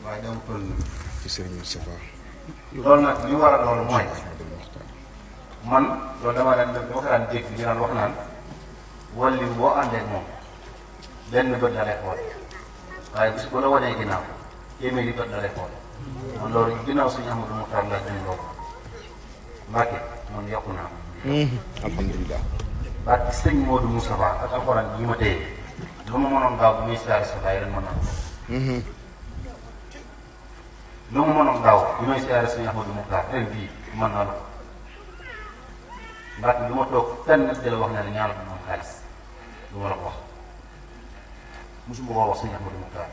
waaye dama toll ci Serigne Moustapha. loolu nag li war a loolu mooy man loolu dama ko daan dégg ñu naan wax naan walli boo àndee ak moom benn bët la lay xool waaye bis bu la wanee ginnaaw téeméeri bët la lay xool man loolu ginnaaw suñu Amadou Moukhtar la dañ loo ko Mbàkke man yokku naa ko. alhamdulilah. barke sëñ Modou Moustapha ak alxuraan yi ma téye lu ma mënoon gaaw bu muy siyaare sa baay ren mën naa ko. lu ma mënoon gaaw bu muy siyaare sëñ Amadou Moukhtar ren bii mën naa la ko. Mbàkke lu ma toog fenn di la wax ne la ñaanal moom xaalis lu ma la ko wax musuma koo wax sëñ Amadou Moukhtar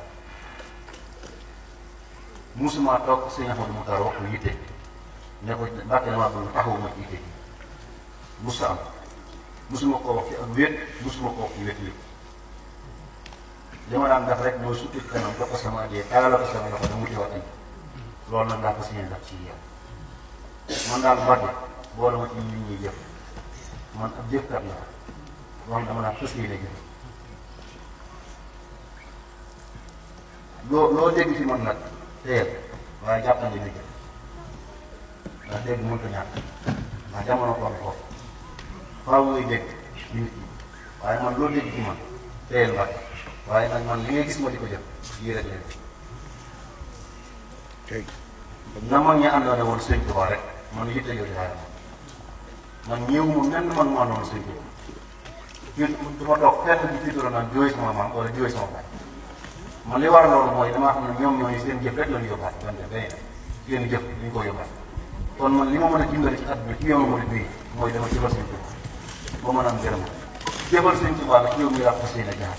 musuma toog sëñ Amadou Moukhtar wax ko yitte ne ko Mbàkke damaa bëgg taxawuma ci yitte musu am musuma koo wax ci ak wéet musuma koo wax ci wéet li li ma daan def rek mooy sutti kanam jox ko sama addiya taalal ko sama loxo dama wuti wax añ loolu nag laa ko signé def ci yow man daal Mbàkke boole ma ci nit ñi jëf man ab jëfkat la wax dama naa fas yéene jëf loo dégg ci man nag teel waaye jàpp nañu ne jëf ndax dégg mënut a ñàkk ndax jamono toll foofu faaw ngay dégg nit ñi waaye man loo dégg ci man teel Mbàkke waaye nag man li ngay gis ma di ko jëf yii rek leen tey na mag ñi àndoon woon sëñ Tuubaa rek man yitte yooyu waaye man ñëwuma menn man mu àndoon sëñ Tuubaa fii du ma toog fenn bi fii naan jooy sama maam wala jooy sama baay man li war a loolu mooy damaa xam ne ñoom ñooñu seen jëf rek la ñu yóbbaat wante beneen seen jëf ñu ko yóbbaat kon man li ma mën a dimbali ci àdduna ci yoonu murid bii mooy dama jëfal sëñ Tuubaa ba mën a am gërëm jëfal sëñ Tuubaa nag yow mi laa fas yéene jaar.